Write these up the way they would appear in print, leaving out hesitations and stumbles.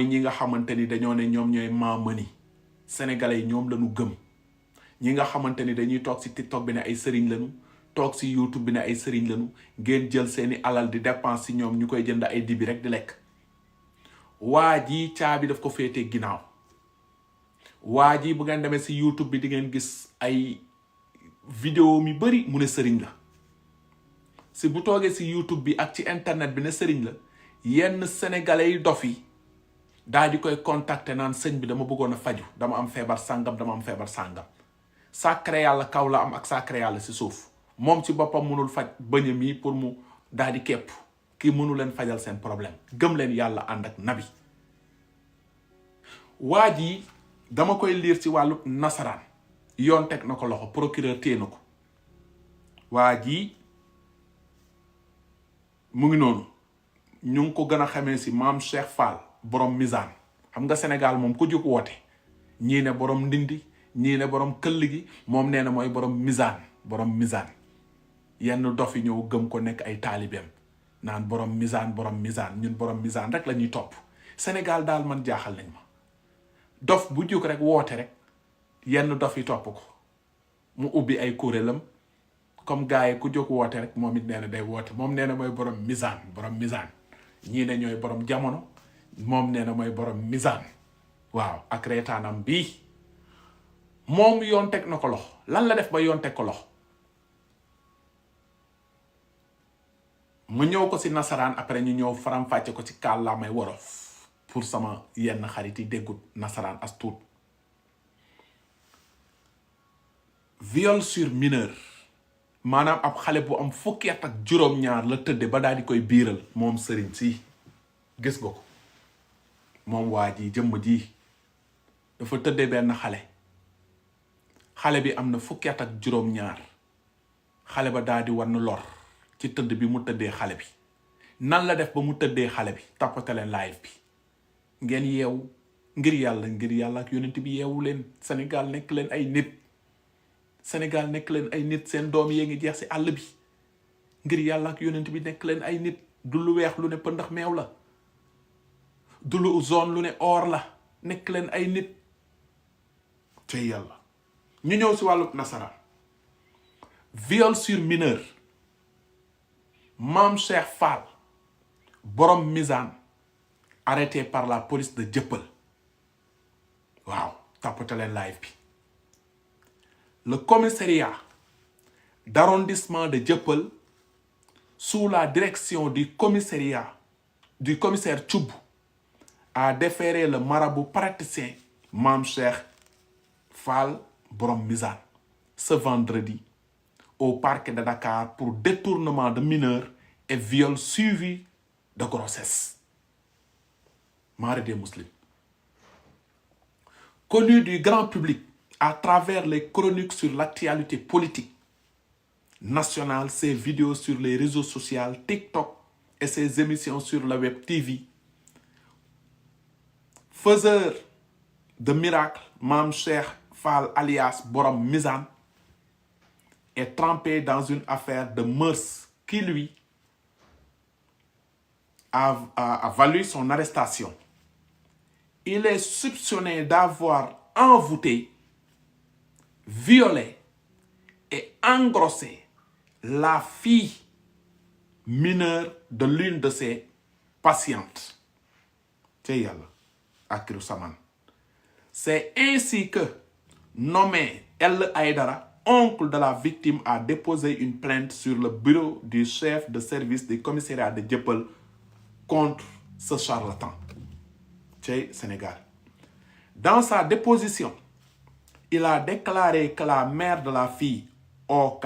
ñi nga xamante ni dañoo ne ñoom ñooy maamani sénégalais yi ñoom lañu gëm ñi nga xamante ni dañuy toog si TikTok bi ne ay sëriñ lañu toog si YouTube bi ne ay sëriñ lañu ngeen jël seeni alal di dépense si ñoom ñu koy jënd ay dibi rek di lekk. waa ji caabi daf ko féetee ginnaaw waa ji bu ngeen demee si YouTube bi di ngeen gis ay vidéo mi bëri mu ne sëriñ la si bu toogee si YouTube bi ak ci internet bi ne sëriñ la yenn sénégalais yi dof yi daal di koy contacter naan sëñ bi dama bëggoon a faju dama am feebar sàngam dama am feebar sàngam sacré yàlla kaw la am ak sacré yàlla si suuf moom ci boppam mënul faj bëñam yi pour mu daal di képp kii mënu leen fajal seen problème gëm leen yàlla ànd ak nabi waa ji dama koy liir ci wàllu nasaraan yoon teg na ko loxo procureur téye na ko waa ji mu ngi noonu ñu ngi ko gën a xamee si maam Cheikh Fall borom misaan xam nga Sénégal moom ku jóg woote ñii ne borom ndindi ñii ne borom këll gi moom nee na mooy borom misaan yenn dof yi ñëw gëm ko nekk ay taalibeem naan borom misaan ñun borom misaan rek la ñuy topp Sénégal daal man jaaxal nañ ma dof bu jóg rek woote rek yenn dof yi topp ko mu ubbi ay kuréelam comme gars yi ku jóg woote rek moom it nee na day woote moom nee na mooy borom misaan ñii ne ñooy borom jamono moom nee na mooy borom misaan waaw ak reetaanam bii moom yoon teg na ko loxo lan la def ba yoon teg ko loxo mu ñëw ko si nasaraan après ñu ñëw faram-fàcce ko ci kàllaamay wolof pour sama yenn xarit yi déggut nasaraan as tuut viol sur mineur maanaam ab xale bu am fukki at ak juróom-ñaar la tëdde ba daal di koy biiral moom sëriñ si gis nga ko moom waa ji jëmm ji dafa tëdde benn xale bi am na fukki at ak juróom-ñaar xale ba daal di war na lor ci tëdd bi mu tëddee xale bi nan la def ba mu tëddee xale bi tappate leen live bi ngeen yeewu ngir yàlla ak yonent bi yeewu leen Sénégal nekk leen ay nit seen doom yee ngi jeex si àll bi ngir yàlla ak yonent bi nekk leen ay nit du lu weex lu ne pëndax meew la du lu zone lu ne or la nekk leen ay nit te yàlla ñu ñëw si wàllu nasaraan viol sur mineur Mam Cheikh Fall borom misaan arrêté par la police de Dieuppeul waaw tapote leen live bi le commissariat d'arrondissement de Dieuppeul sous la direction du commissaire Thioub a déféré le marabout praticien Mam Cheikh Fall borom misaan ce vendredi au parquet de Dakar pour détournement de mineurs et viol suivi de grossesse. Mari des musulmans. Connu du grand public à travers les chroniques sur l'actualité politique nationale, ses vidéos sur les réseaux sociaux, TikTok et ses émissions sur la web TV, faiseur de miracles, Mam Cheikh Fall alias Borom Mizan, est trempé dans une affaire de mœurs qui lui a valu son arrestation. Il est soupçonné d'avoir envoûté, violé et engrossé la fille mineure de l'une de ses patientes. C'est ainsi que, nommé El Aïdara, oncle de la victime, a déposé une plainte sur le bureau du chef de service du commissariat de Dieuppeul contre ce charlatan. Sénégal. Dans sa déposition, il a déclaré que la mère de la fille, OC,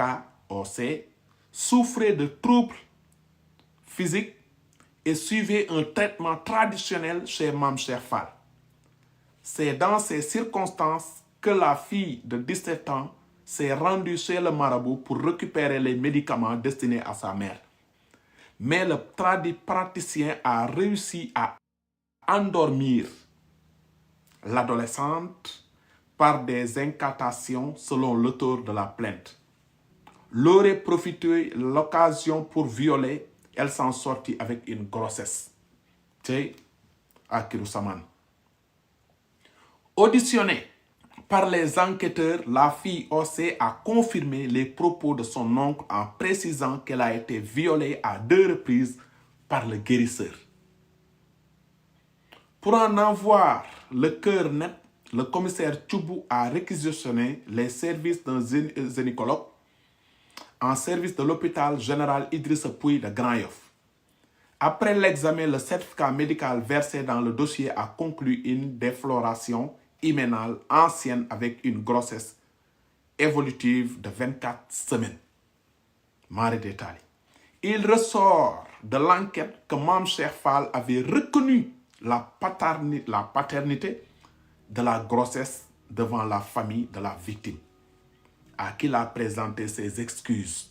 souffrait de troubles physiques et suivait un traitement traditionnel chez Mam Cheikh Fall. C'est dans ces circonstances que la fille de 17 ans s'est rendue chez le marabout pour récupérer les médicaments destinés à sa mère. Mais le praticien a réussi à endormir l'adolescente par des incantations selon l'auteur de la plainte. L'aurait profité l'occasion pour violer, elle s'en sortit avec une grossesse. Akirou Samane. Auditionnée par les enquêteurs, la fille OC a confirmé les propos de son oncle en précisant qu'elle a été violée à 2 reprises par le guérisseur. Pour en avoir le cœur net, le commissaire Tchoubou a réquisitionné les services d'un gynécologue en service de l'hôpital général Idrissa Pouye de Grand Yoff. Après l'examen, le certificat médical versé dans le dossier a conclu une défloration hyménale ancienne avec une grossesse évolutive de 24 semaines. Mari détaillé. Il ressort de l'enquête que Mame Cheikh Fall avait reconnu la paternité de la grossesse devant la famille de la victime, à qui il a présenté ses excuses.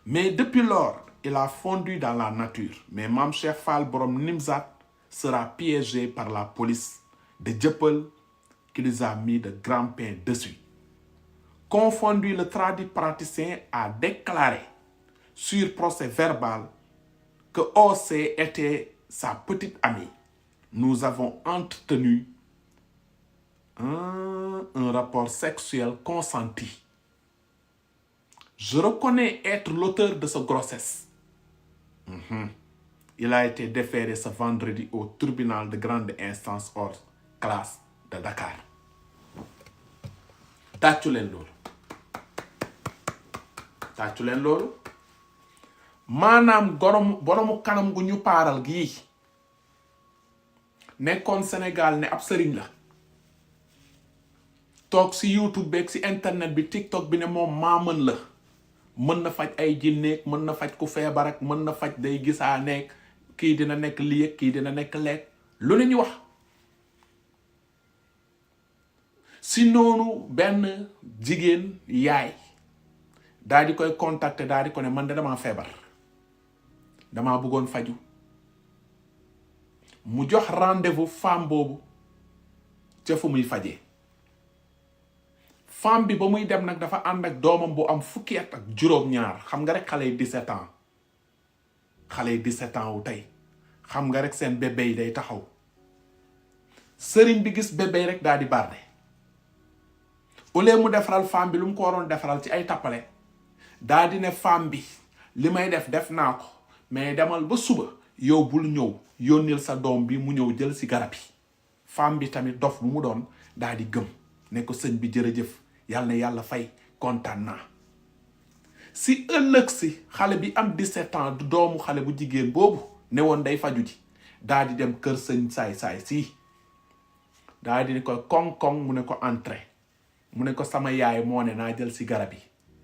Mais depuis lors, il a fondu dans la nature. Mais Mame Cheikh Fall Borom Nimzat sera piégé par la police de Dieuppeul qui lui a mis de grands pains dessus. Confondu, le tradipraticien a déclaré sur procès verbal que OC était sa petite amie. Nous avons entretenu un rapport sexuel consenti. Je reconnais être l'auteur de cette grossesse. Il a été déféré ce vendredi au tribunal de grande instance hors classe de Dakar. tàccu leen loolu maanaam boromu kanam gu ñu paaral gii nekkoon Sénégal ne ab sëriñ la toog si YouTube beeg si internet bi TikTok bi ne moom maamën la mën na faj ay jinneeg mën na faj ku feebar ak mën na faj day gisaa nekk kii dina nekk lii kii dina nekk lekk lu ne ñu wax si noonu benn jigéen yaay daal di koy contacter daal di ko ne man de damaa feebar damaa bëggoon faju mu jox rendez-vous femme boobu ca fu muy fajee femme bi ba muy dem nag dafa ànd ak doomam bu am fukki at ak juróom-ñaar xam nga rek xale yi 17 ans xale yi 17 ans wu tey xam nga rek seen bébé yi day taxaw sëriñ bi gis bébé yi rek daal di barde au lieu mu defaral femme bi lu mu ko waroon defaral ci ay tappale daal di ne femme bi li may def naa ko mais demal ba suba yow bul ñëw yónnil sa doom bi mu ñëw jël si garab yi femme bi tamit dof bu mu doon daal di gëm ne ko sëñ bi jërëjëf yàlla na yàlla fay kontaan naa si ëllëg si xale bi am 17 ans du doomu xale bu jigéen boobu ne woon day faju ji daal di dem kër sëñ saay-saay si daal di ne ko koŋ-koŋ mu ne ko entré mu ne ko sama yaay moo ne naa jël si garab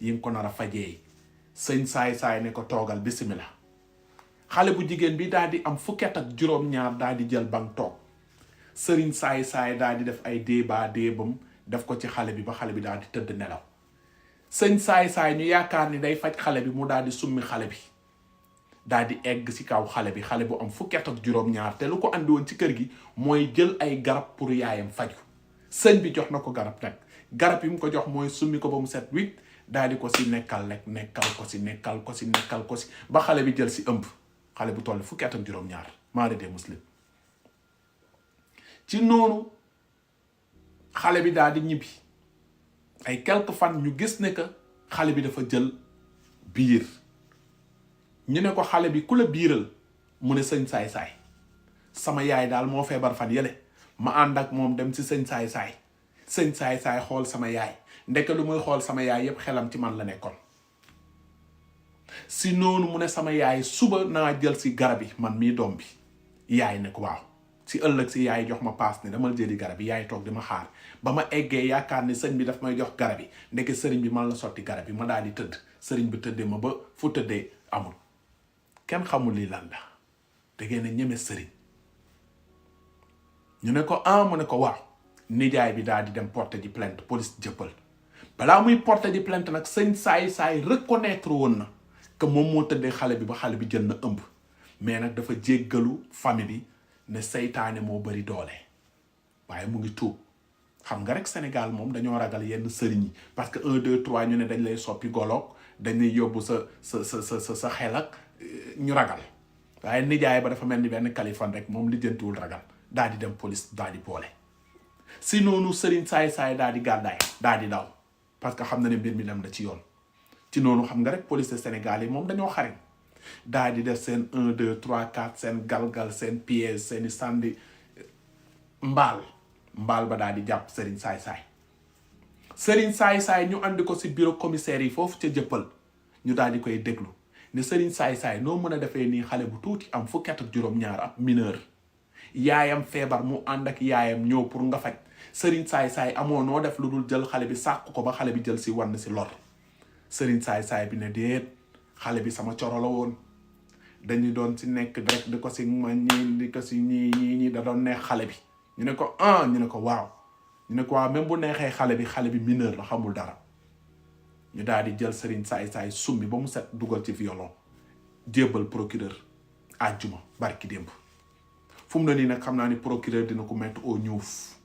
yi nga ko nar a fajee sëñ saay-saay ne ko toogal bismillah xale bu jigéen bi daal di am fukki at ak juróom-ñaar daal di jël bang toog sëriñ saay-saay daal di def ay déebam def ko ci xale bi ba xale bi daal di tëdd nelaw sëñ saay-saay ñu yaakaar ni day faj xale bi mu daal di summi xale bi daal di egg si kaw xale bu am fukki at ak juróom-ñaar te lu ko andi woon ci kër gi mooy jël ay garab pour yaayam faju sëñ bi jox na ko garab nag garab yi mu ko jox mooy summi ko ba mu set wicc daal di ko si nekkal ko si ba xale bi jël si ëmb xale bu toll fukki at ak juróom-ñaar maare des muslim ci noonu xale bi daal di ñibbi ay quelques fan ñu gis ne que xale bi dafa jël biir ñu ne ko xale bi ku la biiral mu ne sëñ saay-saay sama yaay daal moo feebar fan yële ma ànd ak moom dem ci sëñ saay-saay sëñ saay-saay xool sama yaay ndeke lu muy xool sama yaay yépp xelam ci man la nekkoon si noonu mu ne sama yaay suba naa jël si garab yi man mii doom bi yaay ne ko waaw si ëllëg si yaay jox ma paas ne dama jëli garab yi yaay toog di ma xaar ba ma eggee yaakaar ne sëñ bi daf may jox garab yi ndeke sëriñ bi man la sotti garab yi ma daal di tëdd sëriñ bi tëddee ma ba fu tëddee amul kenn xamul lii lan la da ngeen a ñeme sëriñ ñu ne ko mu ne ko waaw nijaay bi daal di dem porter di plainte police Dieuppeul balaa muy porter di plainte nag sëñ saay reconnaître woon na que moom moo tëddee xale bi ba xale bi jël na ëmb mais nag dafa jéggalu famille bi ne seytaane moo bari doole waaye mu ngi tuub xam nga rek Sénégal moom dañoo ragal yenn sëriñ yi parce que 1 2 3 ñu ne dañ lay soppi goloog dañ lay yóbbu sa xel ak ñu ragal waaye nijaay ba dafa mel ni benn kalifan rek moom lijjantiwul ragal daal di dem police daal di boole si noonu sëriñ saay-saay daal di gàddaay daal di daw parce que xam na ne mbir mi dem na ci yoon ci noonu xam nga rek police Sénégal yi moom dañoo xariñ daal di def seen 1 2 3 4 seen galgal seen piège seeni sànni mbaal ba daal di jàpp sëriñ saay-saay ñu andi ko si bureau commissaire yi foofu ca jëppal ñu daal di koy déglu ne sëriñ saay-saay noo mën a defee nii xale bu tuuti am fukki at ak juróom-ñaar ab mineur yaayam feebar mu ànd ak yaayam ñëw pour nga faj sëriñ saay-saay amoo noo def lu dul jël xale bi sàq ko ba xale bi jël si wann si lor sëriñ saay-saay bi ne déet xale bi sama coro la woon dañu doon si nekk rek di ko si ma ñii di ko si ñii da doon neex xale bi ñu ne ko ñu ne ko waaw ñu ne ko waaw même bu neexee xale bi mineur la xamul dara ñu daal di jël sëriñ saay-saay summi ba mu set dugal ci violon jébbal procureur àjjuma barki démb fu mu ne nii nag xam naa ni procureur dina ko mettre au ñuuf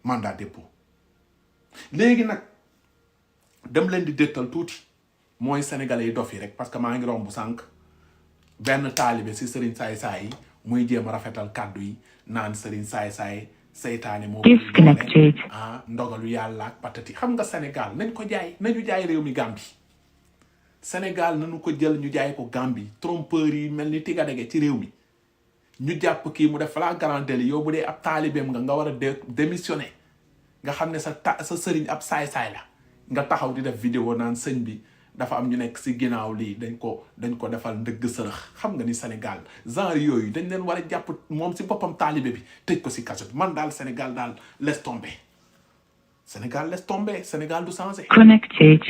mandat dépôt léegi nag dem leen di déttal tuuti mooy sénégalais yi dof yi rek parce que maa ngi romb sànq benn taalibe si sëriñ saay-saay yi muy jéem a rafetal kàddu yi naan sëriñ saay-saay seytaane moo ndogalu yàlla ak patati xam nga Sénégal nañu jaay réew mi Gambie Sénégal nañu ko jël ñu jaay ko Gambie trompeur yi mel ni tigadege ci réew mi ñu jàpp kii mu def flagrant délit yow bu dee ab taalibeem nga war a démissionner nga xam ne sa sëriñ ab saay-saay la nga taxaw di def vidéo naan sëñ bi dafa am ñu nekk si ginnaaw lii dañ ko defal ndëgg sërëx xam nga ni Sénégal genre yooyu dañ leen war a jàpp moom si boppam taalibe bi tëj ko si kaso bi man daal Sénégal daal laisse tomber Sénégal du changé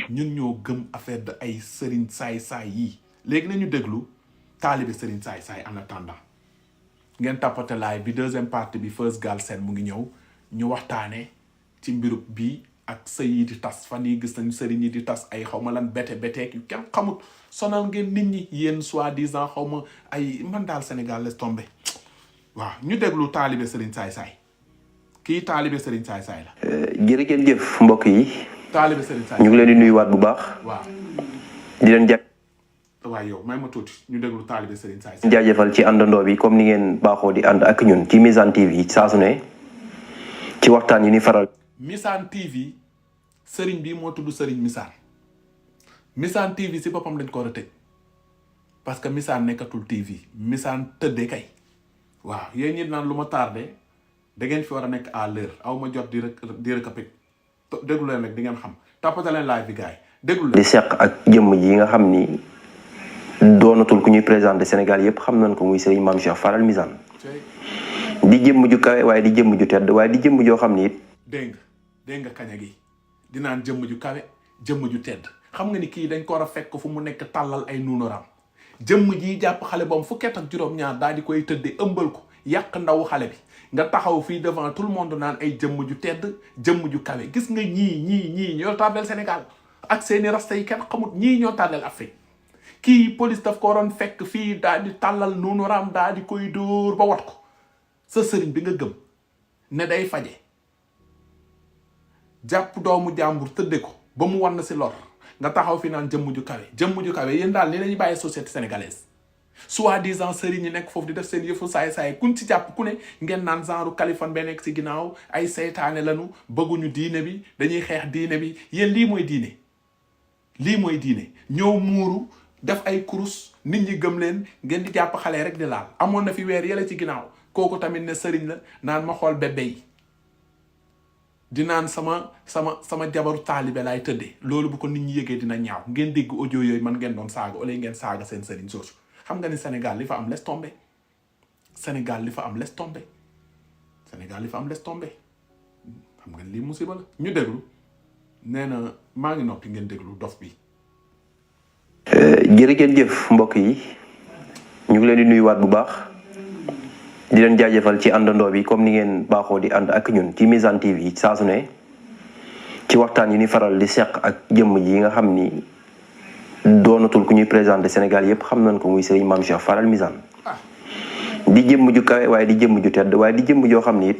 ñun ñoo gëm affaire de ay sëriñ saay-saay yii léegi nañu déglu taalibe sëriñ saay-saay en attendant ngeen tapote live bi deuxième partie bi First Galsen mu ngi ñëw ñu waxtaane ci mbirub bi ak sëy yi di tas fan yi gis nañu sëriñ yi di tas ay xaw ma lan beteek yu kenn xamut sonal ngeen nit ñi yéen soi-disant xaw ma ay man daal Sénégal laisse tomber waaw ñu déglu taalibe sëriñ saay-saay kii taalibe sëriñ saay-saay la jërëjëf mbokk yi taalibe sëriñ saay ñu ngi leen di nuyuwaat bu baax waaw di leen waaw yow may ma tuuti ñu déglu taalibe sëriñ saay-saay jaajëfal ci àndandoo bi comme ni ngeen baaxoo di ànd ak ñun ci Misaan TV saa su ne ci waxtaan yi ni faral Misaan TV sëriñ bi moo tudd sëriñ Misaan TV si boppam dañ ko war a tëj parce que Misaan nekkatul TV Misaan tëddee kay waaw yéen ñi naan lu ma tardé da ngeen fi war a nekk à l'heure aw ma jot di récapit déglu leen rek di ngeen xam tappate leen live bi gars yi déglu leen di seq ak jëmm ji nga xam ni doonatul ku ñuy présenté Sénégal yëpp xam nañ ko muy sëriñ Mame Cheikh Faral Misaan di jëmm ju kawe waaye di jëmm ju tedd waaye di jëmm joo xam ni it dégg nga kaña gi di naan jëmm ju kawe jëmm ju tedd xam nga ni kii dañ ko war a fekk fu mu nekk tàllal ay nuunoram jëmm ji jàpp xale boom fukki at ak juróom-ñaar daal di koy tëddee ëmbal ko yàq ndawu xale bi nga taxaw fii devant tout le monde naan ay jëmm ju tedd jëmm ju kawe gis nga ñii ñoo tardel Sénégal ak seeni rasta yi kenn xamut ñii ñoo tardel Afrique kii police daf ko waroon fekk fii daal di tàllal nuunoram daal di koy dóor ba wat ko sa sëriñ bi nga gëm ne day faje jàpp doomu jàmbur tëdde ko ba mu wan si lor nga taxaw fi naan jëmm ju kawe yéen daal ni lañuy bàyyi société sénégalaise soi-disant sëriñ ñi nekk foofu di def seen yëfu saay-saay kuñ ci jàpp ku ne ngeen naan genre kalifan be nekk si ginnaaw ay seytaane lañu bëgguñu diine bi dañuy xeex diine bi yéen lii mooy diine ñëw muuru def ay kurus nit ñi gëm leen ngeen di jàpp xale rek di laal amoon na fi weer yële ci ginnaaw kooku tamit ne sëriñ la naan ma xool bébé yi di naan sama jabaru taalibe laay tëddee loolu bu ko nit ñi yëgee dina ñaaw ngeen dégg audio yooyu man ngeen doon saaga wala ngeen saaga seen sëriñ soosu xam nga ni Sénégal li fa am laisse tomber xam nga lii musiba la ñu déglu nee na maa ngi noppi ngeen déglu dof bi jërëjëf mbokk yi ñu ngi leen di nuyuwaat bu baax di leen jaajëfal ci àndandoo bi comme ni ngeen baaxoo di ànd ak ñun ci Misaan TV saa su ne ci waxtaan yi ni faral di seq ak jëmm ji nga xam ni doonatul ku ñuy présenté Sénégal yëpp xam nañ ko muy sëriñ Mame Cheikh Faral Misaan di jëmm ju kawe waaye di jëmm ju tedd waaye di jëmm joo xam ni it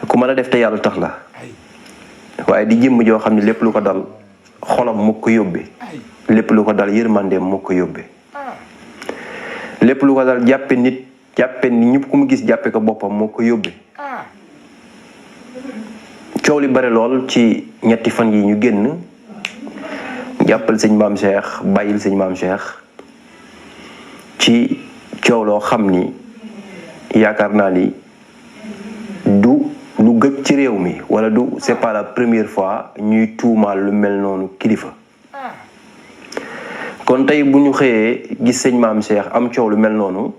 ku mën a def te yàlla tax la waaye di jëmm joo xam ni lépp lu ko dal xolam mu ko yóbbe lépp lu ko dal yërmandeem mu ko yóbbe lépp lu ko dal jàppe nit jàppe ni ñëpp ku mu gis jàppe ko boppam moo ko yóbbee coow li bare lool ci ñetti fan yi ñu génn jàppal sëñ Maam Cheikh bàyyil sëñ Maam Cheikh ci coow loo xam ni yaakaar naa ni du lu gëj ci réew mi wala du c'est pas la première fois ñuy tuumaal lu mel noonu kilifa kon tey bu ñu xëyee gis sëñ Maam Cheikh am coow lu mel noonu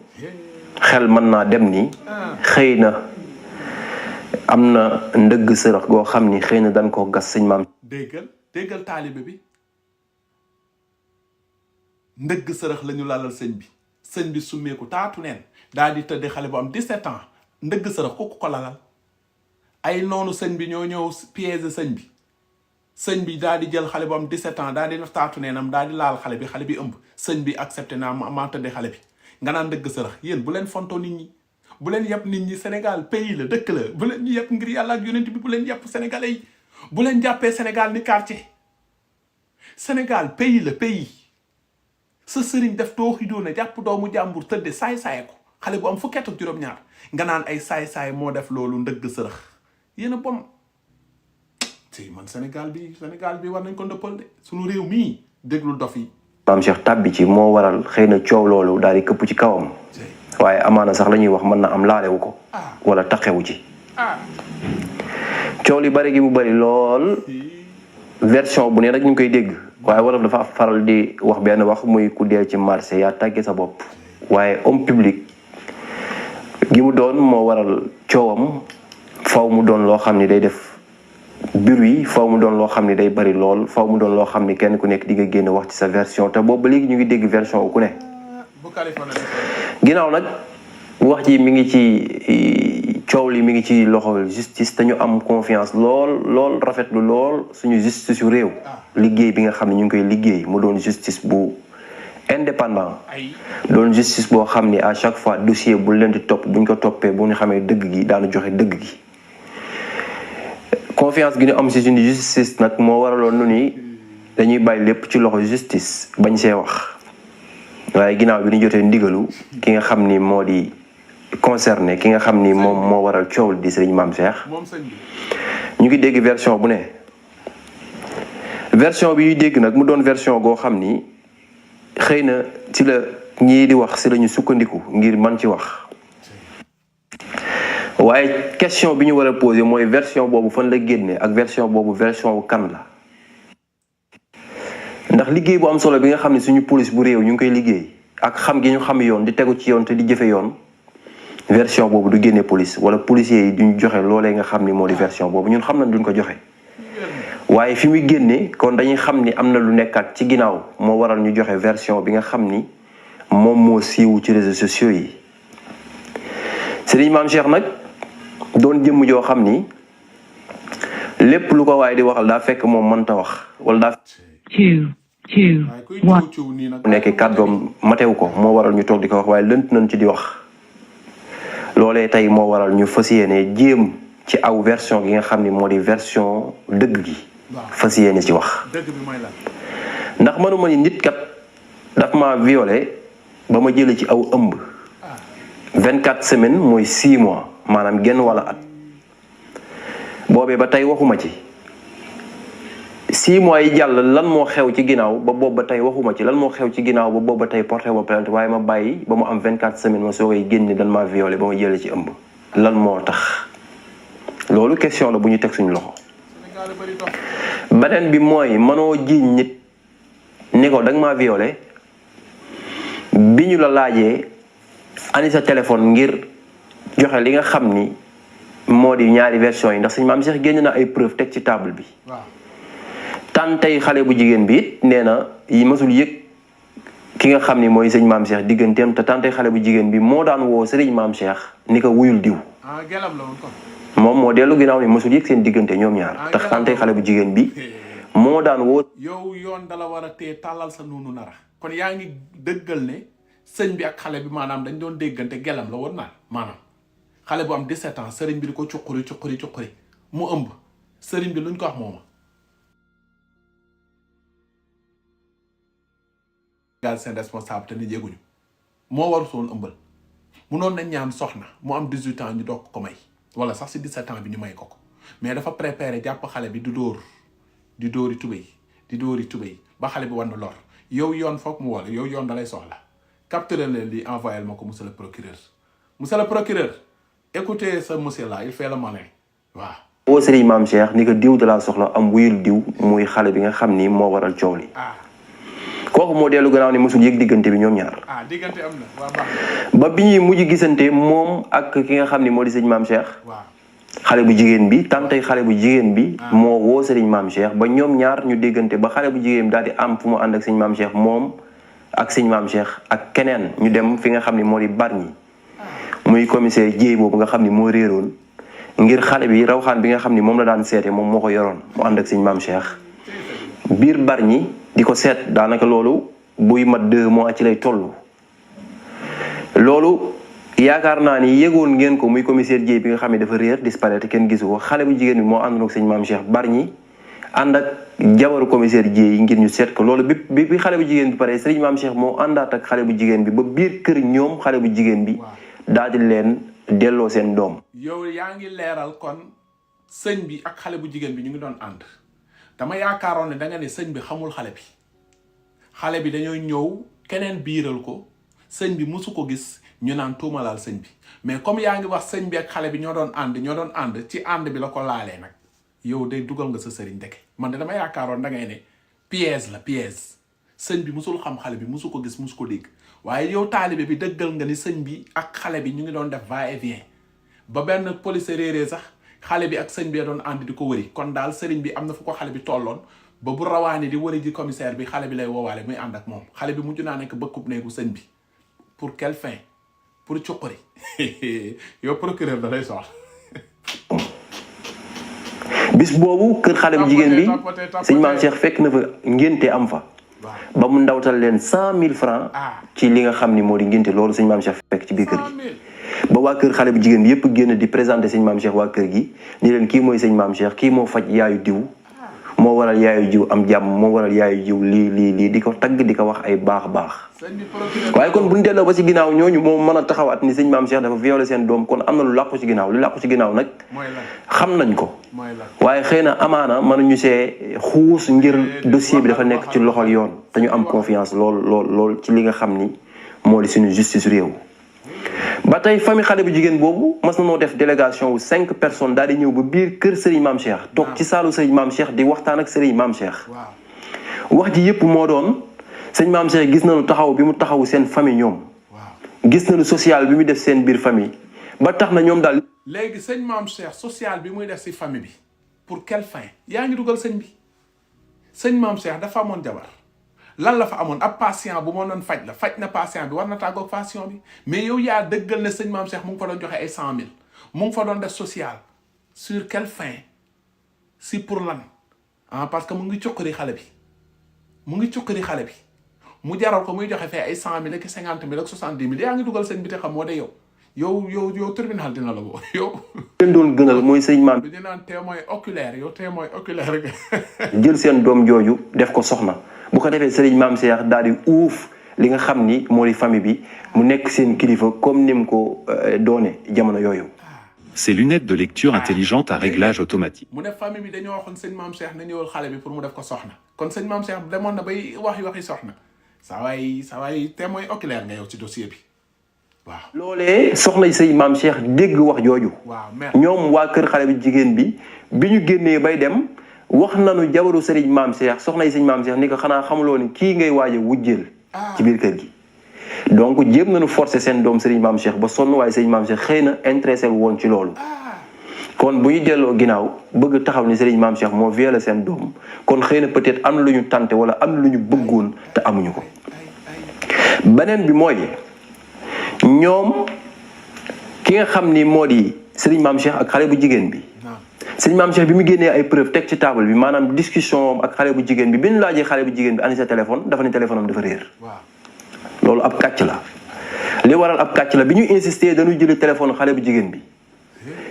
xel mën naa dem ni xëy na am na ndëgg sërëx goo xam ni xëy na dañ koo gas sëñ Maam. déggal taalibe bi ndëgg sërëx la ñu lalal sëñ bi summeeku taatu neen daal di tëdd xale bu am 17 ans ndëgg sërëx ku ko lalal ay noonu sëñ bi ñoo ñëw piège sëñ bi daal di jël xale bu am 17 ans daal di def taatu neenam daal di laal xale bi ëmb sëñ bi accepté naa maa tëddee xale bi nga naan ndëgg sërëx yéen bu leen fontoo nit ñi bu leen yàpp nit ñi Sénégal pays la dëkk la bu leen ñu yàpp ngir yàlla ak yonent bi bu leen yàpp sénégalais yi bu leen jàppee Sénégal ni quartier Sénégal pays la pays sa sëriñ def tooxi doona jàpp doomu jàmbur tëdde saay-saay ko xale bu am fukki at ak juróom-ñaar nga naan ay saay-saay moo def loolu ndëgg sërëx yéen a bon si man Sénégal bi war nañ ko ndëppal de suñu réew mii déglu dof yi Maam Cheikh tàbbi ci moo waral xëy na coow loolu daal di këpp ci kawam waaye amaana sax la ñuy wax mën na am laalewu ko wala taxewu ci coow li bari gi mu bari lool version bu ne rek ñu ngi koy dégg waaye wolof dafa faral di wax benn wax muy ku dee ci marché yaa tàggee sa bopp waaye homme public gi mu doon moo waral coowam faw mu doon loo xam ni day def bruit faw mu doon loo xam ni day bari lool faw mu doon loo xam ni kenn ku nekk di nga génn wax ci sa version te boobu ba léegi ñu ngi dégg version ku ne ginnaaw nag wax ji mi ngi ci coow li mi ngi ci loxo justice te ñu am confiance lool rafetlu lool suñu justice yu réew liggéey bi nga xam ne ñu ngi koy liggéey mu doon justice bu indépendant doon justice boo xam ni à chaque fois dossier bu leen di topp buñ ko toppee bu ñu xamee dëgg gi daanu joxe dëgg gi confiance gi ñu am si suñu justice nag moo waraloon nu ni dañuy bàyyi lépp ci loxo justice bañ see wax waaye ginnaaw bi ñu jotee ndigalu ki nga xam ni moo di concerné ki nga xam ni moom moo waral coow di sëriñ Maam Cheikh ñu ngi dégg version bu ne version bi ñuy dégg nag mu doon version goo xam ni xëy na ci la ñii di wax si lañu sukkandiku ngir man ci wax waaye question bi ñu war a posé mooy version boobu fan la génne ak version boobu version wu kan la ndax liggéey bu am solo bi nga xam ne suñu police bu réew ñu ngi koy liggéey ak xam gi ñu xam yoon di tegu ci yoon te di jëfe yoon version boobu du génne police wala policiers yi duñ joxe loolee nga xam ni moo di version boobu ñun xam nañ duñ ko joxe waaye fi muy génne kon dañuy xam ni am na lu nekkaat ci ginnaaw moo waral ñu joxe version bi nga xam ni moom moo siiwu ci réseaux sociaux yi Serigne Maam Cheikh nag doon jëmm joo xam ni lépp lu ko waaye di waxal daa fekk moom mënta wax wala daa mu nekk kàddoom matew ko moo waral ñu toog di ko wax waaye lënt nañ ci di wax loolee tey moo waral ñu fas yéene jéem ci aw version gi nga xam ni moo di version dëgg gi fas yéene ci wax ndax mënuma ni nit kat daf ma violé ba ma jële ci aw ëmb 24 semaines mooy 6 mois maanaam genn wala at boobee ba tey waxuma ci 6 mois yi jàll lan moo xew ci ginnaaw ba boobu ba tey waxuma ci lan moo xew ci ginnaaw ba boobu ba tey porté ma plainte waaye ma bàyyi ba mu am 24 semaines ma soogay génn dan maa violé ba ma jëlee ci ëmb lan moo tax loolu question la bu ñu teg suñu loxo beneen bi mooy mënoo jiiñ nit ni ko danga maa violé bi ñu la laajee ani sa téléphone ngir joxe li nga xam ni moo di ñaari version yi ndax sëñ Maam Cheikh génn na ay preuve teg ci table bi tantey xale bu jigéen bi it nee na yi mësul yëg ki nga xam ni mooy sëñ Maam Cheikh digganteem te tantey xale bu jigéen bi moo daan woo sëriñ Maam Cheikh ni ko wuyul diw moom moo dellu ginnaaw ni mësul yëg seen diggante ñoom ñaar te tantey xale bu jigéen bi moo daan woo yow yoon dala war a tee tàllal sa nuunu nara kon yaa ngi dëggal ne sëñ bi ak xale bi maanaam dañ doon déggante gelam la woon naan maanaam xale bu am 17 ans sëriñ bi di ko cuquri mu ëmb sëriñ bi luñ ko wax mooma gal seen responsable te ni jéguñu moo waru soon ëmbal munoon nañ ñaan soxna mu am 18 ans ñu doog ko may wala sax si 17 ans bi ñu may ko mais dafa préparé jàpp xale bi di dóori tubéy ba xale bi war na lor yow yoon foog mu wala yow yoon da lay soxla capturer leen li envoyé ma ko monsieur le procureur écoutez ce monsieur là il fait le malin waaw. woo Serigne Mame Cheikh ni ko diw da laa soxla am wuyul diw muy xale bi nga xam ni moo waral coow li. kooku moo dellu gannaaw ni mosul yëg diggante bi ñoom ñaar. diggante am na waaw baax ba bi ñuy mujj gisante moom ak ki nga xam ni moo di Serigne Mame Cheikh. waaw xale bu jigéen bi tantay xale bu jigéen bi. moo woo Serigne Mame Cheikh ba ñoom ñaar ñu déggante ba xale bu jigéen bi daal di am fu mu ànd ak Serigne Mame Cheikh moom ak Serigne Mame Cheikh ak keneen ñu dem fi nga xam ni moo di Bargny muy commissaire Dieye boobu nga xam ni moo réeroon ngir xale bi rawxaan bi nga xam ni moom la daan seete moom moo ko yoroon mu ànd ak Serigne Mame Cheikh biir Bargny di ko seet daanaka loolu buy mat 2 mois ci lay toll loolu yaakaar naa ni yëgoon ngeen ko muy commissaire Dieye bi nga xam ne dafa réer disparaître kenn gisu ko xale bu jigéen bi moo àndoon ak Serigne Mame Cheikh Bargny ànd ak jabaru commissaire Dieye yi ngir ñu seet ko loolu bi xale bu jigéen bi pare Serigne Mame Cheikh moo àndaat ak xale bu jigéen bi ba biir kër ñoom xale bu jigéen bi daal di leen delloo seen doom. yow yaa ngi leeral kon sëñ bi ak xale bu jigéen bi ñu ngi doon ànd dama yaakaaroon ne da nga ne sëñ bi xamul xale bi dañoo ñëw keneen biiral ko sëñ bi mosu ko gis ñu naan tuumalaal sëñ bi mais comme yaa ngi wax sëñ bi ak xale bi ñoo doon ànd ci ànd bi la ko laalee nag yow day dugal nga sa sëriñ deke man de dama yaakaaroon da ngay ne piège sëñ bi mosul xam xale bi mosu ko gis mosu ko dégg waaye yow taalibe bi dëggal nga ni sëñ bi ak xale bi ñu ngi doon def va et vient ba benn police réeree sax xale bi ak sëñ bi doon ànd di ko wëri kon daal sëriñ bi am na fu ko xale bi tolloon ba bu rawaani di wëri ji commissaire bi xale bi lay woowaale muy ànd ak moom xale bi mujj naa nekk bëkkub néegu sëñ bi pour quelle fin pour cuqari yow procureur da lay soxla. bis boobu kër xale bu jigéen bi Serigne Mame Cheikh fekk na fa ngénte am fa ba mu ndawtal leen 100 000 francs ci li nga xam ni moo di ngénte loolu Serigne Mame Cheikh fekk ci biir kër gi ba waa kër xale bu jigéen bi yëpp génn di présenté Serigne Mame Cheikh waa kër gi ni leen kii mooy Serigne Mame Cheikh kii moo faj yaayu diw moo waral yaayu jiw am jàmm moo waral yaayu jiw lii di ko tagg di ko wax ay baax waaye kon bu ñu delloo ba ci ginnaaw ñooñu moom mën a taxawaat ni Serigne Mame Cheikh dafa violé seen doom kon am na lu làqu ci ginnaaw lu làqu ci ginnaaw nag xam nañ ko waaye xëy na amaana mënuñu see xuus ngir dossier bi dafa nekk ci loxol yoon dañu am confiance lool ci li nga xam ni moo di suñu justice réew ba tey famille xale bu jigéen boobu mas na noo def délégation wu 5 personnes daal di ñëw ba biir kër Serigne Mame Cheikh toog ci saalu Serigne Mame Cheikh di waxtaan ak Serigne Mame Cheikh wax ji yëpp moo doon Serigne Mame Cheikh gis nañu taxaw bi mu taxawu seen famille ñoom gis nañu social bi mu def seen biir famille ba tax na ñoom daal. léegi Serigne Mame Cheikh social bi muy def si famille bi pour quelle fin yaa ngi dugal sëñ bi Serigne Mame Cheikh dafa amoon jabar lan la fa amoon ab patient bu ma doon faj na patient bi war na tàggoog patient bi mais yow yaa dëggal ne sëñ Mame Cheikh mu ngi fa doon joxe ay 100 000 mu ngi fa doon def social sur quelle fin si pour lan parce que mu ngi cuqari xale bi mu jaral ko muy joxe fee ay 100 000 ak 50 000 ak 70 000 yaa ngi dugal sëñ bi te xam moo de yow tribunal dina la woo yow. leen doon gënal mooy sëñ Mame bi dinaan témoin oculaire yow témoin oculaire jël seen doom jooju def ko soxna bu ko defee Serigne Mame Cheikh daal di uuf li nga xam ni moo di famille bi mu nekk seen kilifa comme ni mu ko doone jamono yooyu. Ces lunettes de lecture intelligente à réglage automatique. mu ne famille bi dañoo waxoon sëñ Mame Cheikh na ñëwal xale bi pour mu def ko soxna kon sëñ Mame Cheikh demoon na bay waxi soxna saa waay témoin oculaire nga yow ci dossier bi waaw. loolee soxna sëñ Mame Cheikh dégg wax jooju. ñoom waa kër xale bi jigéen bi ñu génnee bay dem. wax nañu jabaru Serigne Mame Cheikh soxna yi Serigne Mame Cheikh ni ko xanaa xamuloo ni kii ngay waaj a wujjeel ci biir kër gi donc jéem nañu forcer seen doom Serigne Mame Cheikh ba sonn waaye Serigne Mame Cheikh xëy na intéressé woon ci loolu kon bu ñu delloo ginnaaw bëgg taxaw ni Serigne Mame Cheikh moo violé seen doom kon xëy na peut-être am na lu ñu tante wala am na lu ñu bëggoon te amuñu ko beneen bi mooy ñoom ki nga xam ni moo di Serigne Mame Cheikh ak xale bu jigéen bi Serigne Mame Cheikh bi mu génnee ay preuve teg ci table bi maanaam discussion ak xale bu jigéen bi ñu laajee xale bu jigéen bi ani sa téléphone dafa ne téléphone am dafa réer loolu ab kàcc la li waral ab kàcc la bi ñu insister dañuy jëli téléphone xale bu jigéen bi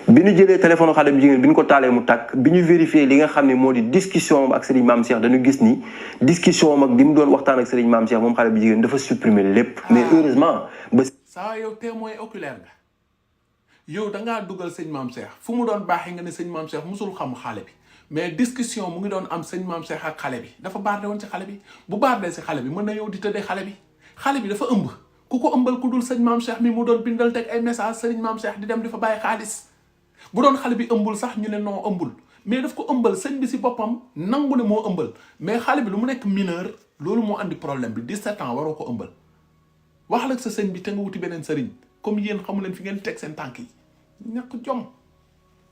bi ñu jëlee téléphone xale bu jigéen bi ñu ko taalee mu tàkk bi ñu vérifié li nga xam ne moo di discussion ak Serigne Mame Cheikh dañu gis ni discussion ak bi mu doon waxtaan ak Serigne Mame Cheikh moom xale bu jigéen dafa supprimer lépp. mais heureusement ba. saa yow témoin oculaire nga yow da ngaa dugal sëñ Mame Cheikh fu mu doon baaxee nga ne sëñ Mame Cheikh musul xam xale bi mais discussion mu ngi doon am sëñ Mame Cheikh ak xale bi dafa baarde woon ci xale bi bu baardee si xale bi mën na yow di tëddee xale bi dafa ëmb ku ko ëmbal ku dul sëñ Mame Cheikh mi mu doon bindal teg ay message sëñ Mame Cheikh di dem di fa bàyyi xaalis bu doon xale bi ëmbul sax ñu ne non ëmbul mais daf ko ëmbal sëñ bi si boppam nangu ne moo ëmbal mais xale bi lu mu nekk mineur loolu moo andi problème bi 17 ans waroo ko ëmbal wax la sa sëñ bi te nga wuti beneen sëriñ comme yéen xamu leen fi ngeen teg seen tànk yi ñàkk jom.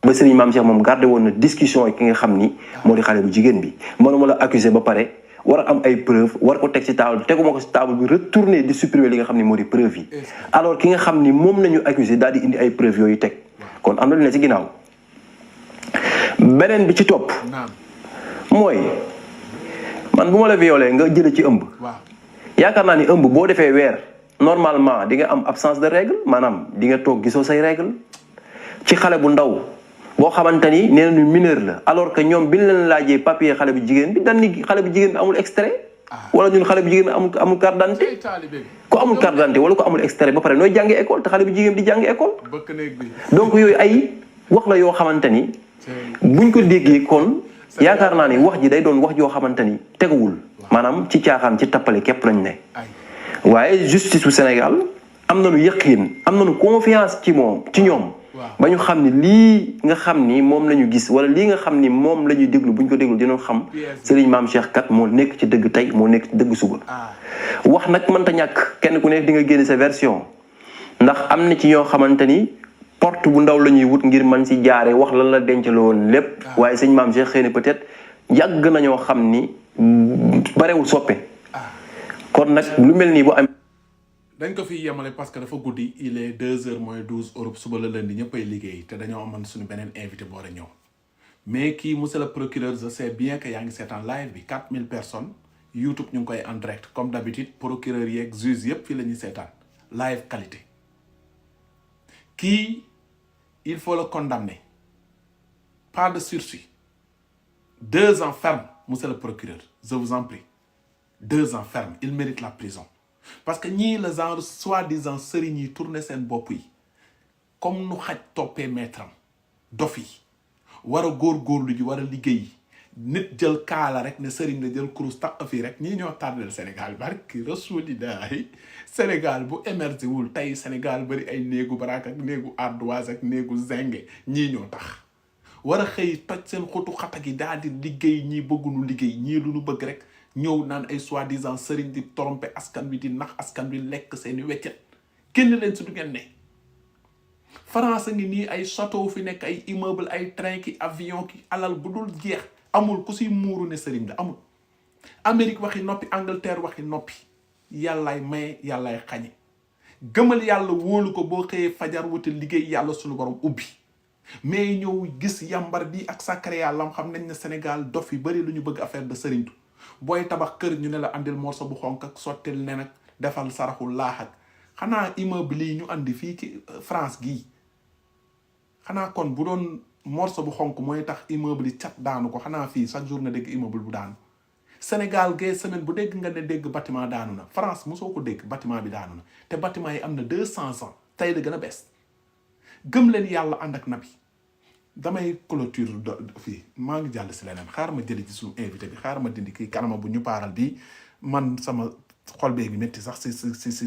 ba Serigne Mame Cheikh moom gardé woon na discussion yi ki nga xam ni moo di xale bu jigéen bi mënuma la accuser ba pare war a am ay preuve war ko teg ci table bi teguma ko ci table bi retourner di supprimer li nga xam ni moo di preuve yi alors ki nga xam ni moom nañu accuser daal di indi ay preuve yooyu teg kon am na lu ne ci ginnaaw beneen bi ci topp mooy man bu ma la violé nga jële ci ëmb yaakaar naa ni ëmb boo defee weer normalement di nga am absence de règle maanaam di nga toog gisoo say règle ci xale bu ndaw boo xamante ni nee nañu mineur la alors que ñoom bi ñu leen laajee papier xale bu jigéen bi dañ ni xale bu jigéen bi amul extrait wala ñun xale bu jigéen bi amul carte d'identité ku amul carte d'identité wala ku amul extrait ba pare nooy jàngi école te xale bu jigéen bi di jàngi école donc yooyu ay wax la yoo xamante ni buñ ko déggee kon yaakaar naa ni wax ji day doon wax joo xamante ni teguwul maanaam ci caaxaan ci tappale képp lañ ne waaye justice bu Sénégal am nañu yëqiin am nañu confiance ci ñoom ba ñu xam ni lii nga xam ni moom la ñu gis wala lii nga xam ni moom la ñuy déglu bu ñu ko déglu dinañ xam Serigne Mame Cheikh kat moo nekk ci dëgg tey moo nekk ci dëgg suba. wax nag mënta ñàkk kenn ku nekk di nga génne sa version ndax am na ci ñoo xamante ni porte bu ndaw la ñuy wut ngir mën si jaare wax lan la dencaloo woon lépp waaye Serigne Mame Cheikh xëy na peut-être yàgg nañoo xam ni barewul soppe kon nag lu mel nii bu am. dañ ko fi yemale parce que dafa guddi il est 2h moins 12 Europe suba la lundi ñëppay liggéey te dañoo amoon suñu beneen invité boor a ñëw mais kii monsieur le procureur je sais bien que yaa ngi seetaan live bi 4000 personnes YouTube ñu ngi koy en direct comme d'habitude procureur yeeg juge yëpp fii la ñuy seetaan live qualité kii il faut le condamner pas de sursis 2 ans ferme monsieur le procureur je vous en prie 2 ans ferme il mérite la prison. parce que ñii la genre soi-disant sëriñ yi tourné seen bopp yi comme nu xaj toppee maître am dof yi war a góorgóorlu ji war a liggéey nit jël kaala rek ne sëriñ la jël kurus taq fii rek ñii ñoo tardel Sénégal barki rasulillahi Sénégal bu émergé wul tey Sénégal bari ay néegu baraak ak néegu ardoise ak néegu zinge ñii ñoo tax war a xëy toj seen xutu xata gi daal di liggéey ñii bëggunu liggéey ñii lu ñu bëgg rek ñëw naan ay soi-disant sëriñ di tromper askan wi di nax askan wi lekk seeni weccet génn leen si du ngeen ne France ngi nii ay château fi nekk ay immeuble ay train ki avion ki alal bu dul jeex amul ku si muuru ne sëriñ la amul Amérique waxi noppi Angleterre waxi noppi yàllaay maye yàllaay xañe gëmal yàlla wóolu ko boo xëyee fajar wuti liggéey yàlla suñu borom ubbi mais ñëw gis yambar bi ak sacré yàlla xam nañ ne Sénégal dof yi bari lu ñu bëgg affaire de sëriñtu booy tabax kër ñu ne la andil morceau bu xonk ak sottil ne nag defal saraxul laax ak xanaa immeuble yi ñu andi fii ci France gii xanaa kon bu doon morceau bu xonk mooy tax immeuble yi cat daanu ko xanaa fii chaque jour nga dégg immeuble bu daanu Sénégal gay semaine bu dégg nga ne dégg bâtiment daanu na France mosoo ko dégg bâtiment bi daanu na te bâtiment yi am na 200 ans tey la gën a bees gëm leen yàlla ànd ak nabi damay clôture fii maa ngi jàll si leneen xaar ma jëli ci suñu invité bi xaar ma dindi kii kanama bu ñu paaral bi man sama xol bee bi métti sax si